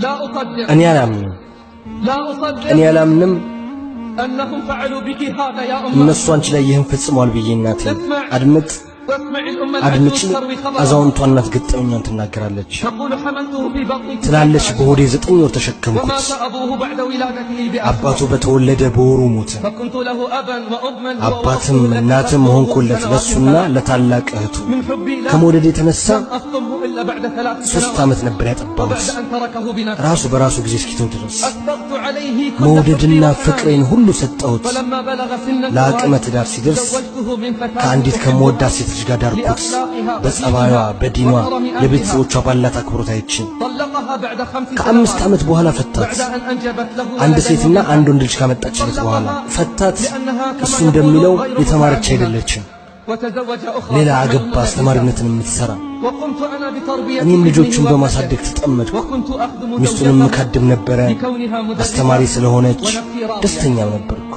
لا أصدق እኔ አላምንም፣ لا أصدق እኔ አላምንም أنهم فعلوا بك هذا يا أمه። እነሱ አንቺ ላይ ይህን ፈጽመዋል ብዬ እናቴ። اسمع አድምጥ፣ واسمع الأم አድምጪ። العجوز تروي خبرها። አዛውንቷ እናት ገጠመኟን ትናገራለች። تقول حملته في بطني ትላለች 9 أشهر በሆዴ 9 ወር ተሸከምኩት። ومات أبوه بعد ولادته بأشهر አባቱ በተወለደ በወሩ ሞተ። فكنت له أبا وأما هو አባትም وأخته التي እናትም تكبره ሆንኩለት سنوات ለእሱና 3 ለታላቅ እህቱ። من حبي له ከመውደድ የተነሳ لم أفطمه إلا بعد 3 3 سنوات ዓመት ነበር ያጠባሁት፣ وبعد أن تركه بنفسه ራሱ በራሱ ጊዜ እስኪተው ድረስ። أسبغت عليه كل حبي መውደድና وحناني ፍቅሬን ሁሉ ሰጠሁት። فلما بلغ سن ለአቅመ الزواج ትዳር ሲደርስ زوجته من فتاة ከአንዲት أحبها ከምወዳት ሴት ልጅ ጋር ዳርኩት። لأخلاقها በጸባዩዋ፣ ودينها በዲኗ፣ وكرم أهلها ለቤተሰቦቿ ባላት አክብሮት አይቼ طلقها بعد 5 ከ5 سنوات ዓመት በኋላ ፈታት። بعد أن أنجبت له አንድ ولدا ሴትና وبنتا አንድ ወንድ ልጅ ካመጣችለት በኋላ طلقها ፈታት። لأنها እሱ كما يقول እንደሚለው غير የተማረች متعلمة አይደለችም። وتزوج أخرى ሌላ تعمل አገባ፣ مدرسة አስተማሪነትን የምትሠራ። وقمت أنا بتربية እኔም ابنه ልጆቹን وابنته በማሳደግ ተጠመድኩ። وكنت أخدم ሚስቱንም زوجته እካድም ነበረ። لكونها مدرسة አስተማሪ ስለሆነች ونفسي راضية ደስተኛም ነበርኩ።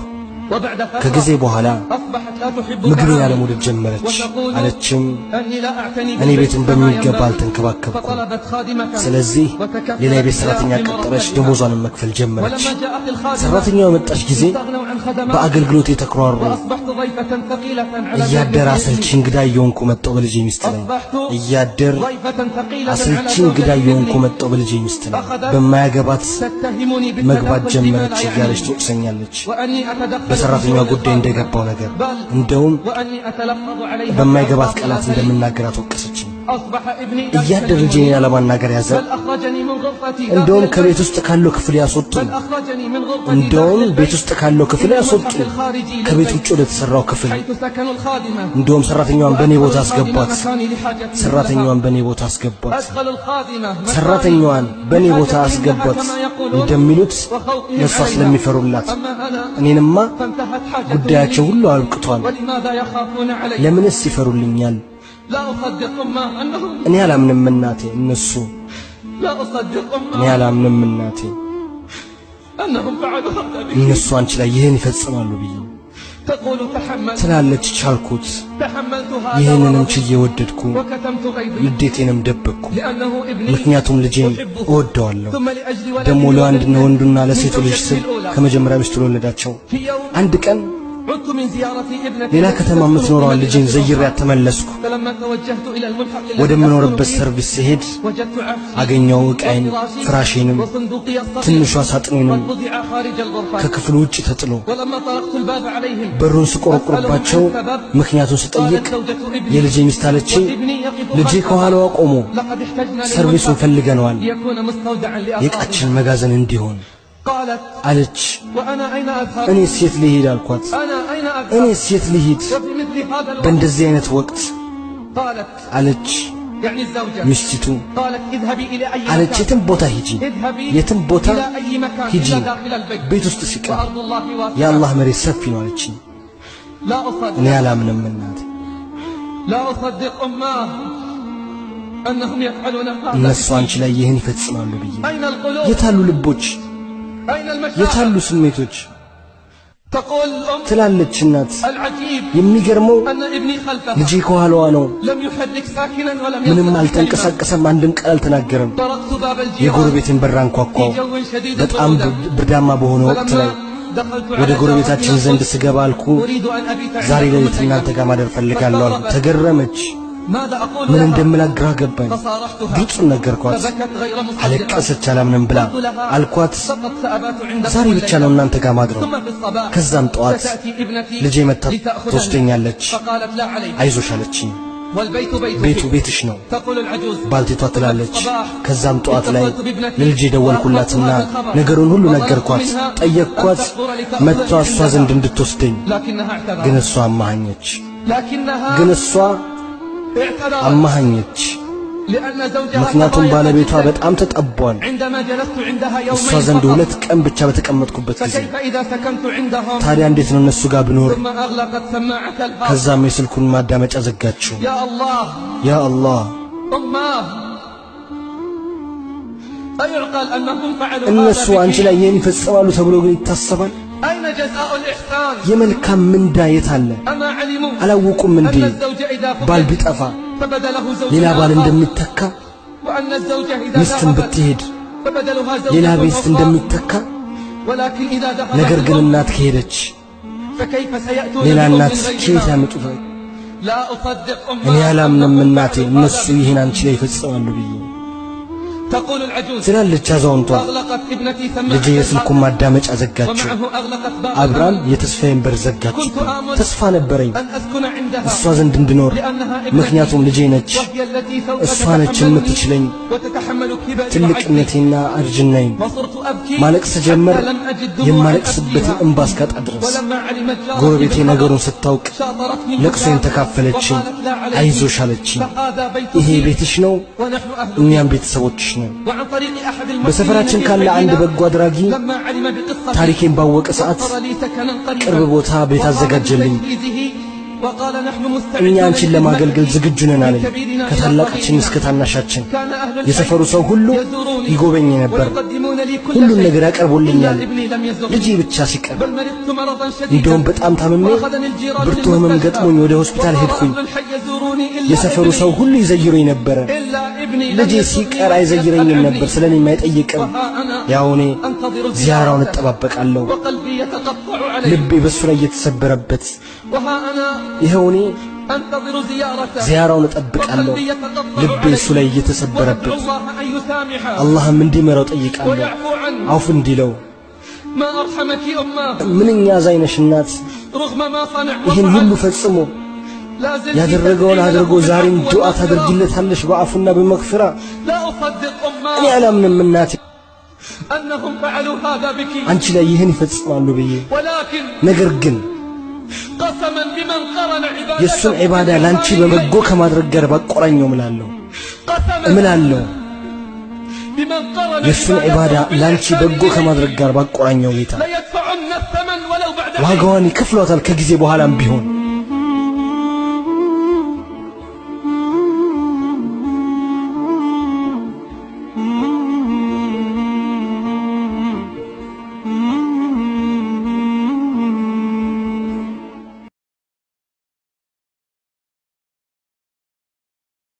وبعد ከጊዜ فترة በኋላ أصبحت لا تحب ምግብን طعامي ያለመውደድ ጀመረች። وتقول አለችም أني لا أعتني እኔ بالبيت ቤቱን كما በሚገባ ينبغي አልተንከባከብኩም። فطلبت خادمة ስለዚህ ሌላ وتكفلت የቤት ሰራተኛ ቀጠረች፣ بمرتبها ደሞዟንም መክፈል ጀመረች። ولما جاءت الخادمة ሰራተኛዋ የመጣች ጊዜ استغنوا عن خدماتي በአገልግሎት የተኩራሩ وأصبحت ضيفة ثقيلة على እያደር زوجة አሰልቺ ابني እንግዳ እየሆንኩ መጣሁ በልጄ ሚስት ላይ። أصبحت እያደር ضيفة ثقيلة على አሰልቺ እንግዳ زوجة እየሆንኩ ابني መጣሁ በልጄ ሚስት ላይ። أخذت በማያገባት تتهمني መግባት بالتدخل فيما ጀመረች لا እያለች يعنيني ትወቅሰኛለች። وأني أتدخل في በሰራተኛዋ شؤون ጉዳይ الخادمة እንደገባው ነገር بل እንደውም وأني أتلفظ عليها በማይገባት بألفاظ لا ቃላት تليق እንደምናገራት ወቀሰችኝ። أصبح ابني لا እያደር ልጄን يكلمني ያለማናገር ያዘ። بل أخرجني من غرفتي داخل እንደውም ከቤት البيت ውስጥ ካለው ክፍል ያስወጡኝ። بل أخرجني من غرفتي እንደውም داخل ቤት البيت ውስጥ ካለው ክፍል إلى الملحق ያስወጡኝ፣ الخارجي ከቤት للبيت ውጭ ወደ ተሰራው ክፍል። حيث سكن الخادمة እንደውም ሰራተኛዋን በእኔ وأدخل ቦታ الخادمة አስገቧት። مكاني لحاجتهم لها ሰራተኛዋን በእኔ ቦታ አስገቧት። أدخل الخادمة مكاني ሰራተኛዋን በእኔ ቦታ لحاجتهم لها አስገቧት كما يقولون እንደሚሉት وخوفهم ለእሷ عليها ስለሚፈሩላት፣ أما أنا እኔንማ فانتهت حاجتهم ጉዳያቸው لي ሁሉ አብቅቷል። ولماذا يخافون علي ለምንስ ይፈሩልኛል? لا أصدق أمه أنهم እኔ አላምንም እናቴ እነሱ لا أصدق እኔ أمه አላምንም እናቴ أنهم فعلوا هذا بك እነሱ አንቺ ላይ ይህን ይፈጽማሉ ብዬ تقول تحملت ትላለች። ቻልኩት፣ تحملت هذا ይህንንም ورضيت ችዬ ወደድኩ፣ وكتمت غيظي ንዴቴንም ደበቅኩ። لأنه ابني ምክንያቱም ልጄን أحبه እወደዋለሁ። ثم لأجل ደግሞ ولده ለወንድና وبنته ወንዱና من ለሴቱ ልጅ زوجته ስል الأولى ከመጀመሪያ ሚስቱ ለወለዳቸው። في يوم አንድ ቀን عدت من زيارة ابنتي ሌላ التي ከተማ تسكن في የምትኖረዋን ልጄን مدينة أخرى ዘይሬያት ተመለስኩ። فلما توجهت إلى الملحق الذي أسكن ወደምኖርበት فيه ሰርቪስ ስሄድ وجدت عفشي አገኘው ዕቃዬን፣ وفراشي ፍራሼንም፣ وصندوقي الصغير ትንሿ ሳጥኔንም قد وضع خارج الغرفة ከክፍሉ ውጭ ተጥሎ። ولما طرقت الباب عليهم በሩን أسألهم عن ስቆረቁርባቸው السبب ምክንያቱን ስጠይቅ قالت زوجة ابني የልጄ ሚስት አለችኝ፣ وابني يقف ልጄ خلفها ከኋላዋ ቆሞ لقد احتجنا ሰርቪሱን للملحق ፈልገነዋል ليكون مستودعا የዕቃችን لأغراضنا መጋዘን እንዲሆን قالت አለች። وأنا أين أذهب እኔ የት ልሂድ አልኳት። أنا أين እኔ أذهب የት ልሂድ وفي مثل هذا الوقت በእንደዚህ አይነት ወቅት قالت አለች يعني الزوجة ሚስቲቱ قالت اذهبي إلى أي አለች፣ مكان የትም ቦታ ሂጂ፣ اذهبي የትም ቦታ إلى أي مكان ሂጂ፣ إلا داخل البيت ቤት ውስጥ ሲቀር وأرض الله واسعة የአላህ መሬት ሰፊ ነው አለችኝ። لا እኔ أصدق አላምንም እናቴ لا أصدق أماه أنهم يفعلون هذا እነሱ بك አንቺ ላይ ይህን ይፈጽማሉ ብዬ። أين القلوب የታሉ ልቦች? أين المشاعر የታሉ ስሜቶች? تقول الأم ትላለች እናት። العجيب የሚገርመው أن ابني خلفها ልጄ ከኋላዋ ነው። لم يحرك ساكنا ولم ምንም ينطق بكلمة አልተንቀሳቀሰም፣ አንድም ቃል አልተናገረም። طرقت باب الجيران የጎረቤትን በር في አንኳኳው። جو شديد በጣም البرودة ብርዳማ በሆነ ወቅት فلما ላይ دخلت ወደ على ጎረቤታችን جارتنا ዘንድ قلت ስገባ አልኩ፣ أريد أن أبيت ዛሬ عندكم ሌሊት الليلة እናንተ ጋር ማደር ፈልጋለሁ አልኩ። فاستغربت ተገረመች። ماذا أقول ምን لها እንደምላት ግራ ገባኝ። فصارحتها ግልጹን ነገርኳት። فبكت غير مصدقة አለቀሰች አላምንም ብላ። قلت لها አልኳት فقط سأبات عندكم ዛሬ ብቻ الليلة ነው እናንተ ጋር ማድረው። ثم في الصباح ከዛም ጠዋት ستأتي ابنتي ልጄ መታ لتأخذني ትወስደኛለች። فقالت لا عليك አይዞሽ አለችኝ። والبيت ቤቱ بيتك ቤትሽ ነው تقول العجوز ባልቴቷ ثم في ትላለች። الصباح ከዛም ጠዋት ላይ اتصلت بابنتي ለልጄ ደወልኩላትና وأخبرتها بالخبر ነገሩን ሁሉ وطلبت ነገርኳት። منها أن ጠየቅኳት تحضر መጥቷ لتأخذني እሷ ዘንድ عندها እንድትወስደኝ። لكنها ግን اعتذرت እሷ አማሃኘች። لكنها ግን እሷ اعتذرت አማሃኘች። لأن زوجها ምክንያቱም تضايق ባለቤቷ جدا በጣም ተጠቧል። عندما جلست عندها እሷ يومين ዘንድ فقط 2 ቀን ብቻ በተቀመጥኩበት ጊዜ فكيف إذا سكنت عندهم ታዲያ እንዴት ነው እነሱ ጋር ብኖር? ثم أغلقت سماعة الهاتف ከዛም የስልኩን ማዳመጫ ዘጋችው። يا الله ያ አላህ أماه أيعقل أنهم فعلوا እነሱ هذا አንቺ بك ላይ ይህን ይፈጽማሉ ተብሎ ግን ይታሰባል? أين جزاء الإحسان የመልካም ምንዳ የት አለ? أما علموا አላወቁም እንዴ أن الزوج إذا ባል فقد ቢጠፋ فبدله زوج ሌላ ባል آخر እንደሚተካ? وأن الزوجة إذا ሚስትም ذهبت ብትሄድ فبدلها ሌላ زوجة ሚስት أخرى እንደሚተካ፣ ولكن إذا ذهبت ነገር ግን الأم እናት ከሄደች فكيف سيأتون ሌላ بأم እናት ከየት غيرها؟ ያመጡታል? لا أصدق እኔ أماه አላምንም أنهم እናቴ فعلوا እነሱ هذا. ይህን አንቺ ላይ ይፈጽማሉ ብዬ تقول العجوز ትላለች አዛውንቷ። أغلقت ابنتي ልጄ سماعة የስልኩን الهاتف ማዳመጫ ዘጋችው። ومعه أغلقت باب አብራም الأمل. የተስፋዬን በር كنت ዘጋችብኝ። آمل ተስፋ ነበረኝ أن أسكن عندها እሷ ዘንድ እንድኖር፣ لأنها ابنتي ምክንያቱም ልጄ ነች። وهي التي سوف እሷ ነች تتحملني የምትችለኝ وتتحمل كبري وعجزي. ትልቅነቴና እርጅናዬን። وصرت أبكي ማለቅስ ስጀምር حتى لم أجد دموعا የማለቅስበትን أبكيها. እንባ እስካጣ ድረስ ولما علمت جارتي ጎረቤቴ بالخبر ነገሩን ስታውቅ شاطرتني ለቅሶዬን البكاء ተካፈለችኝ። وقالت لا عليك አይዞሽ አለችኝ። فهذا بيتك ይሄ ቤትሽ ነው፣ ونحن أهلك. እኛም ቤተሰቦችሽ ነን። وعن طريق أحد المحسنين በሰፈራችን في ካለ አንድ حينا በጎ አድራጊ لما علم بقصتي ታሪኬን ባወቀ ሰዓት وفر لي سكنا قريبا ቅርብ ቦታ ቤት وقام አዘጋጀልኝ። بتجهيزه وقال نحن እኛ مستعدون አንቺን ለማገልገል لخدمتك ዝግጁ ነን من አለኝ። كبيرنا إلى ከታላቃችን صغيرنا. እስከ ታናሻችን كان أهل الحي የሰፈሩ ሰው ሁሉ يزوروني ይጎበኝ ነበር። ويقدمون لي كل ሁሉን شيء ነገር ያቀርቡልኛል። إلا ابني لم يزرني ልጄ ብቻ ሲቀር بل مرضت مرضا شديدا እንደውም በጣም ታምሜ وأخذني الجيران ብርቱ ህመም للمستشفى ገጥሞኝ ወደ ሆስፒታል وصار ሄድኩኝ። أهل الحي يزوروني إلا የሰፈሩ ابني ሰው ሁሉ ይዘይሩኝ ነበረ። إلا ابني لم ልጄ يزرني ሲቀር ولم አይዘይረኝም يسأل ነበር፣ عني ስለ እኔም አይጠይቅም። وها أنا ያው እኔ أنتظر ዚያራውን زيارته እጠባበቃለሁ፣ وقلبي يتقطع عليه ልቤ በሱ ላይ እየተሰበረበት፣ وها أنا ይኸው እኔ أنتظر زيارته ዚያራውን እጠብቃለሁ፣ وقلبي يتقطع ልቤ እሱ عليه ላይ وأدعو እየተሰበረበት፣ الله أن يسامحه አላህም እንዲምረው ጠይቃለሁ፣ ويعفو عنه. አውፍ እንዲለው። ما أرحمك أماه ምንኛ አዛኝ ነሽ እናት! رغم ما صنع ይህን ሁሉ وفعل ፈጽሞ لا زلت ያደረገውን تدعين አድርጎ له ዛሬም بالعفو ዱዓ والمغفرة. ታደርጊለታለሽ በአፉና በመግፊራ። لا أصدق እኔ أماه አላምንም እናቴ أنهم فعلوا هذا بك አንቺ ላይ ይህን ይፈጽማሉ ብዬ። ولكن ነገር ግን قسما بمن قرن የእሱን عبادته ዒባዳ ላንቺ بالإحسان በበጎ إليه ከማድረግ ጋር ባቆራኘው እምላለሁ قسما እምላለሁ بمن قرن የእሱን ዒባዳ عبادته ላንቺ بالإحسان በጎ إليه ከማድረግ ጋር ባቆራኘው ጌታ ليدفعن الثمن ولو بعد حين. ዋጋዋን ይከፍሏታል ከጊዜ በኋላም ቢሆን።